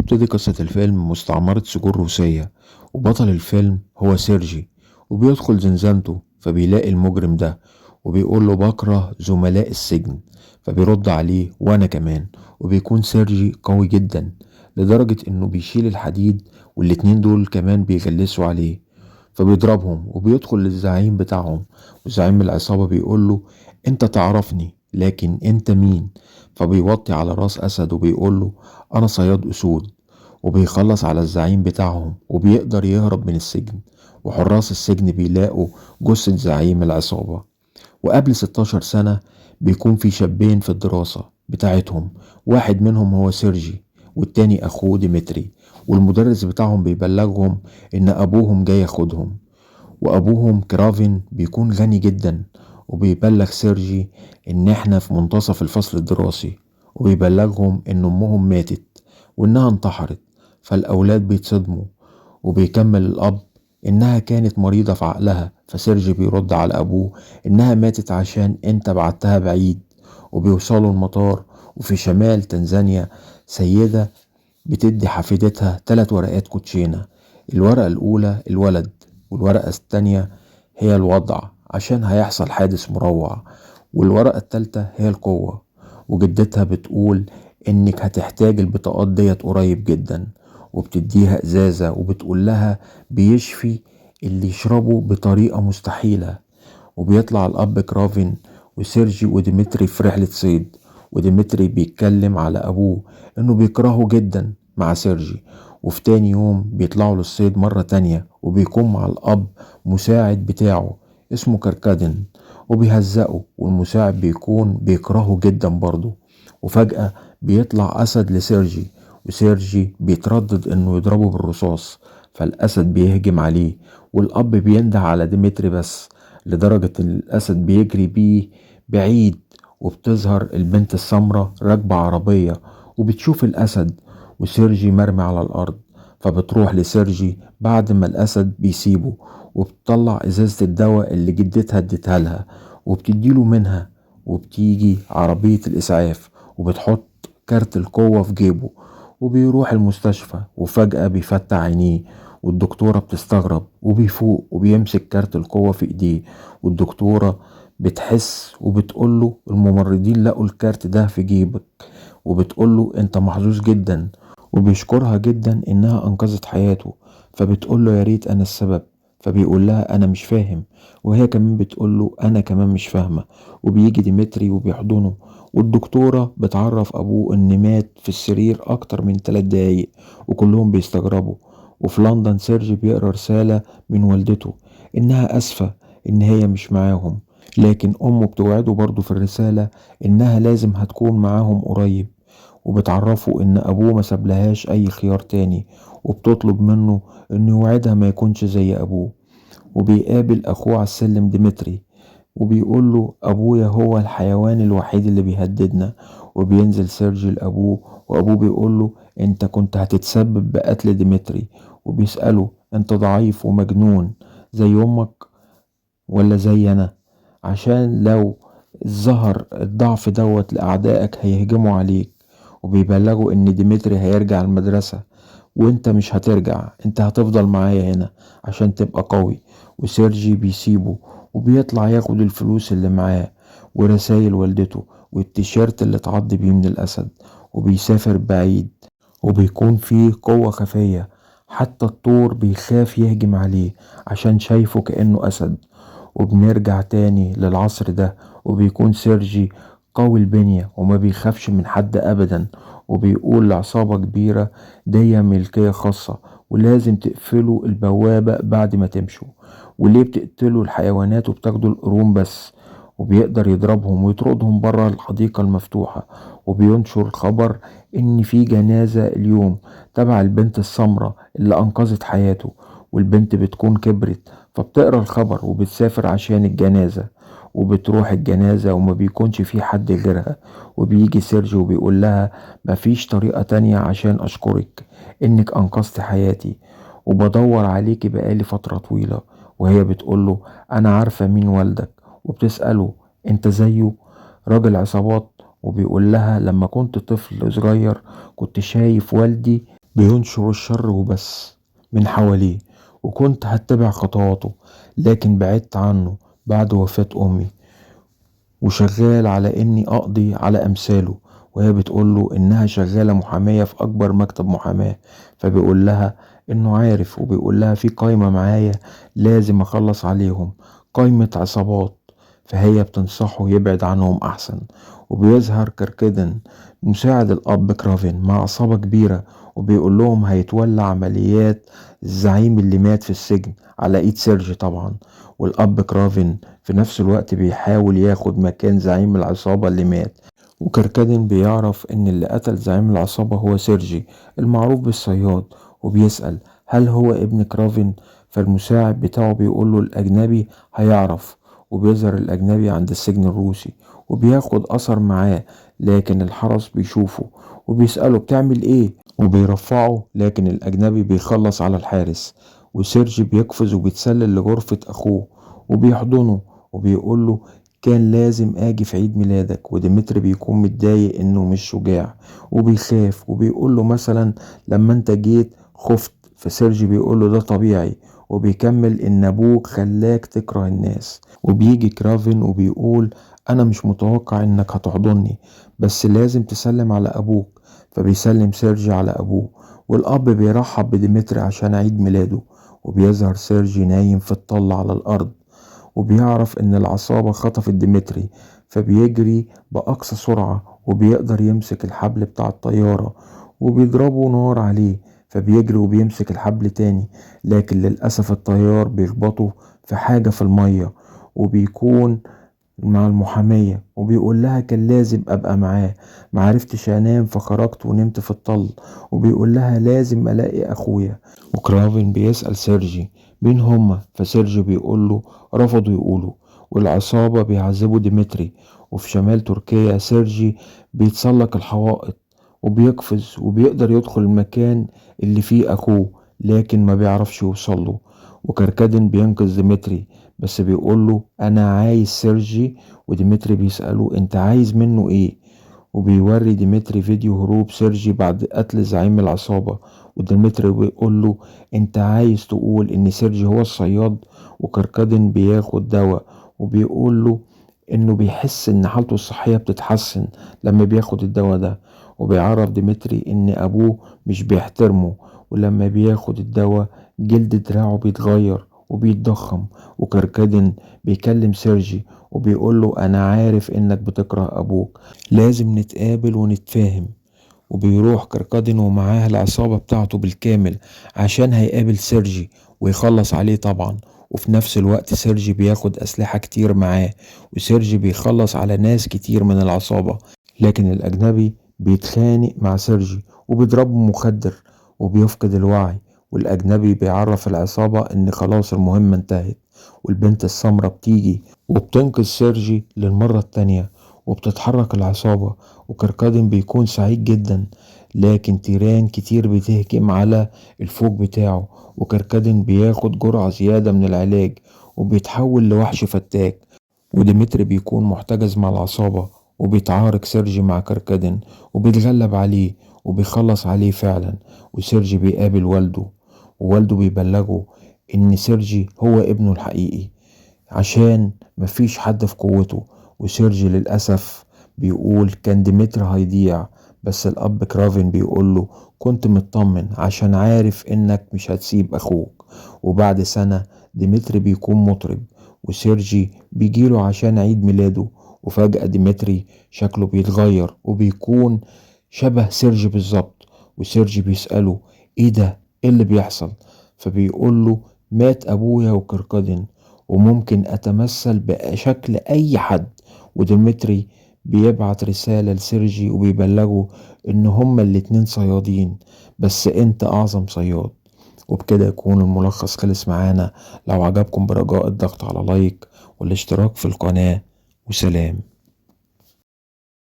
وبتبتدي قصة الفيلم مستعمرة سجون روسية، وبطل الفيلم هو سيرجي، وبيدخل زنزانته فبيلاقي المجرم ده وبيقول له بكره زملاء السجن، فبيرد عليه وانا كمان. وبيكون سيرجي قوي جدا لدرجة انه بيشيل الحديد، والاتنين دول كمان بيغلسوا عليه فبيضربهم، وبيدخل للزعيم بتاعهم، وزعيم العصابة بيقول له انت تعرفني لكن انت مين؟ فبيوطي على راس اسد وبيقول له انا صياد اسود، وبيخلص على الزعيم بتاعهم وبيقدر يهرب من السجن. وحراس السجن بيلاقوا جثة زعيم العصابة. وقبل 16 سنة بيكون في شابين في الدراسة بتاعتهم، واحد منهم هو سيرجي والتاني أخوه ديمتري، والمدرس بتاعهم بيبلغهم إن أبوهم جاي ياخدهم. وأبوهم كرافين بيكون غني جدا، وبيبلغ سيرجي إن إحنا في منتصف الفصل الدراسي، وبيبلغهم إن أمهم ماتت وإنها انتحرت. فالأولاد بيتصدموا، وبيكمل الأب إنها كانت مريضة في عقلها. فسيرجي بيرد على أبوه إنها ماتت عشان أنت بعتها بعيد. وبيوصلوا المطار، وفي شمال تنزانيا سيدة بتدي حفيدتها 3 ورقات كوتشينة. الورقة الأولى الولد، والورقة التانية هي الوضع عشان هيحصل حادث مروع، والورقة التالتة هي القوة. وجدتها بتقول إنك هتحتاج البطاقات ديت قريب جدا، وبتديها إزازة وبتقول لها بيشفي اللي يشربه بطريقة مستحيلة. وبيطلع الأب كرافين وسيرجي وديمتري في رحلة صيد، وديمتري بيتكلم على أبوه إنه بيكرهه جدا مع سيرجي. وفي تاني يوم بيطلعوا للصيد مرة تانية، وبيكون مع الأب مساعد بتاعه اسمه كركادن، وبيهزقه، والمساعد بيكون بيكرهه جدا برضه. وفجأة بيطلع أسد لسيرجي، وسيرجي بيتردد إنه يضربه بالرصاص، فالأسد بيهجم عليه، والأب بينده على ديمتري بس، لدرجة إن الأسد بيجري بيه بعيد. وبتظهر البنت السمراء راكبة عربية وبتشوف الأسد، وسيرجي مرمي على الأرض. فبتروح لسيرجي بعد ما الأسد بيسيبه، وبتطلع إزازة الدواء اللي جدتها اديتها لها وبتديله منها. وبتيجي عربية الإسعاف وبتحط كارت القوة في جيبه، وبيروح المستشفى. وفجأة بيفتح عينيه، والدكتورة بتستغرب، وبيفوق وبيمسك كارت القوة في ايديه. والدكتورة بتحس وبتقوله الممرضين لقوا الكارت ده في جيبك، وبتقوله انت محظوظ جدا، وبيشكرها جدا انها انقذت حياته. فبتقوله يا ريت انا السبب، فبيقول لها انا مش فاهم، وهي كمان بتقوله انا كمان مش فاهمة. وبيجي ديمتري وبيحضنه، والدكتورة بتعرف ابوه ان مات في السرير اكتر من 3 دقايق، وكلهم بيستغربوا. وفي لندن سيرجي بيقرا رسالة من والدته انها اسفة ان هي مش معاهم، لكن امه بتوعده برضه في الرسالة انها لازم هتكون معاهم قريب، وبتعرفه ان ابوه ما سابلهاش اي خيار تاني، وبتطلب منه انه يوعدها ما يكونش زي ابوه. وبيقابل اخوه على السلم ديمتري، وبيقول له ابويا هو الحيوان الوحيد اللي بيهددنا. وبينزل سيرجي لابوه، وابوه بيقول له انت كنت هتتسبب بقتل ديمتري، وبيسأله انت ضعيف ومجنون زي امك ولا زي انا؟ عشان لو ظهر الضعف دوت لأعدائك هيهجموا عليك. وبيبلغوا ان ديمتري هيرجع المدرسة، وانت مش هترجع، انت هتفضل معايا هنا عشان تبقى قوي. وسيرجي بيسيبه وبيطلع ياخد الفلوس اللي معاه ورسايل والدته والتيشيرت اللي اتعض بيه من الأسد، وبيسافر بعيد. وبيكون فيه قوة خفية، حتى الطور بيخاف يهجم عليه عشان شايفه كأنه أسد. وبنرجع تاني للعصر ده، وبيكون سيرجي قوي البنية وما بيخافش من حد أبدا، وبيقول لعصابة كبيرة دي ملكية خاصة ولازم تقفلوا البوابة بعد ما تمشوا، وليه بتقتلوا الحيوانات وبتاخدوا القرون بس؟ وبيقدر يضربهم ويطردهم برا الحديقة المفتوحة. وبينشر خبر إن في جنازة اليوم تبع البنت السمراء اللي أنقذت حياته، والبنت بتكون كبرت فبتقرا الخبر وبتسافر عشان الجنازة، وبتروح الجنازة وما بيكونش في حد غيرها. وبيجي سيرجي وبيقول لها مفيش طريقة تانية عشان أشكرك إنك أنقذت حياتي، وبدور عليكي بقالي فترة طويلة. وهي بتقوله أنا عارفة مين والدك، وبتسأله أنت زيه راجل عصابات؟ وبيقول لها لما كنت طفل صغير كنت شايف والدي بينشر الشر وبس من حواليه، وكنت هتبع خطواته لكن بعدت عنه بعد وفاة أمي، وشغال على إني أقضي على أمثاله. وهي بتقوله إنها شغالة محامية في أكبر مكتب محاماة، فبيقول لها إنه عارف، وبيقول لها في قايمة معايا لازم أخلص عليهم، قايمة عصابات، فهي بتنصحه يبعد عنهم أحسن. وبيظهر كركدن مساعد الأب كرافين مع عصابة كبيرة، وبيقول لهم هيتولى عمليات الزعيم اللي مات في السجن على ايد سيرجي طبعا. والأب كرافين في نفس الوقت بيحاول ياخد مكان زعيم العصابة اللي مات، وكركدن بيعرف ان اللي قتل زعيم العصابة هو سيرجي المعروف بالصياد، وبيسأل هل هو ابن كرافين، فالمساعد بتاعه بيقوله الأجنبي هيعرف. وبيظهر الأجنبي عند السجن الروسي وبياخد أثر معاه، لكن الحرس بيشوفه وبيسأله بتعمل ايه، وبيرفعه، لكن الأجنبي بيخلص على الحارس. وسيرجي بيقفز وبيتسلل لغرفة أخوه وبيحضنه وبيقوله كان لازم اجي في عيد ميلادك. وديمتري بيكون متضايق انه مش شجاع وبيخاف، وبيقوله مثلا لما انت جيت خفت، فسيرجي بيقوله ده طبيعي، وبيكمل ان ابوك خلاك تكره الناس. وبيجي كرافين وبيقول انا مش متوقع انك هتحضني، بس لازم تسلم على ابوك، فبيسلم سيرجي على ابوه. والاب بيرحب بديمتري عشان عيد ميلاده، وبيظهر سيرجي نايم في الطل على الارض، وبيعرف ان العصابة خطفت ديمتري، فبيجري بأقصى سرعة وبيقدر يمسك الحبل بتاع الطيارة وبيضربوا نار عليه، فبيجري وبيمسك الحبل تاني، لكن للأسف الطيار بيخبطه في حاجة في المية، وبيكون مع المحامية وبيقول لها كان لازم أبقى معاه، معرفتش أنام فخرجت ونمت في الطل، وبيقول لها لازم ألاقي أخويا. وكرافين بيسأل سيرجي مين هما، فسيرجي بيقول له رفضوا يقولوا. والعصابة بيعذبوا ديمتري. وفي شمال تركيا سيرجي بيتسلق الحوائط وبيقفز وبيقدر يدخل المكان اللي فيه أخوه، لكن ما بيعرفش يوصله. وكركدن بينقذ ديمتري، بس بيقوله أنا عايز سيرجي، وديمتري بيسأله أنت عايز منه إيه، وبيوري ديمتري فيديو هروب سيرجي بعد قتل زعيم العصابة، وديمتري بيقوله أنت عايز تقول إن سيرجي هو الصياد. وكركدن بياخد دواء وبيقوله إنه بيحس إن حالته الصحية بتتحسن لما بياخد الدواء ده، وبيعرف ديمتري إن أبوه مش بيحترمه، ولما بياخد الدواء جلد دراعه بيتغير وبيتضخم. وكركدن بيكلم سيرجي وبيقوله أنا عارف إنك بتكره أبوك، لازم نتقابل ونتفاهم. وبيروح كركدن ومعاه العصابة بتاعته بالكامل عشان هيقابل سيرجي ويخلص عليه طبعا. وفي نفس الوقت سيرجي بياخد أسلحة كتير معاه، وسيرجي بيخلص على ناس كتير من العصابة، لكن الأجنبي بيتخانق مع سيرجي وبيضربه مخدر وبيفقد الوعي. والأجنبي بيعرف العصابة إن خلاص المهمة انتهت، والبنت السمرة بتيجي وبتنقذ سيرجي للمرة التانية، وبتتحرك العصابة. وكركدن بيكون سعيد جدا، لكن تيران كتير بتهجم على الفوج بتاعه، وكركدن بياخد جرعة زيادة من العلاج وبيتحول لوحش فتاك. وديمتري بيكون محتجز مع العصابة، وبيتعارك سيرجي مع كركدن وبيتغلب عليه وبيخلص عليه فعلا. وسيرجي بيقابل والده، ووالده بيبلغه ان سيرجي هو ابنه الحقيقي عشان مفيش حد في قوته. وسيرجي للأسف بيقول كان ديمتري هيضيع، بس الأب كرافين بيقوله كنت مطمن عشان عارف انك مش هتسيب اخوك. وبعد سنة ديمتري بيكون مطرب، وسيرجي بيجيله عشان عيد ميلاده، وفجأة ديمتري شكله بيتغير وبيكون شبه سيرجي بالظبط. وسيرجي بيسأله ايه ده، ايه اللي بيحصل؟ فبيقوله مات ابويا وكركدن، وممكن اتمثل بشكل اي حد. وديمتري بيبعت رسالة لسيرجي وبيبلغه ان هما الاتنين صيادين، بس انت اعظم صياد. وبكده يكون الملخص خلص معانا. لو عجبكم برجاء الضغط على لايك والاشتراك في القناة، وسلام.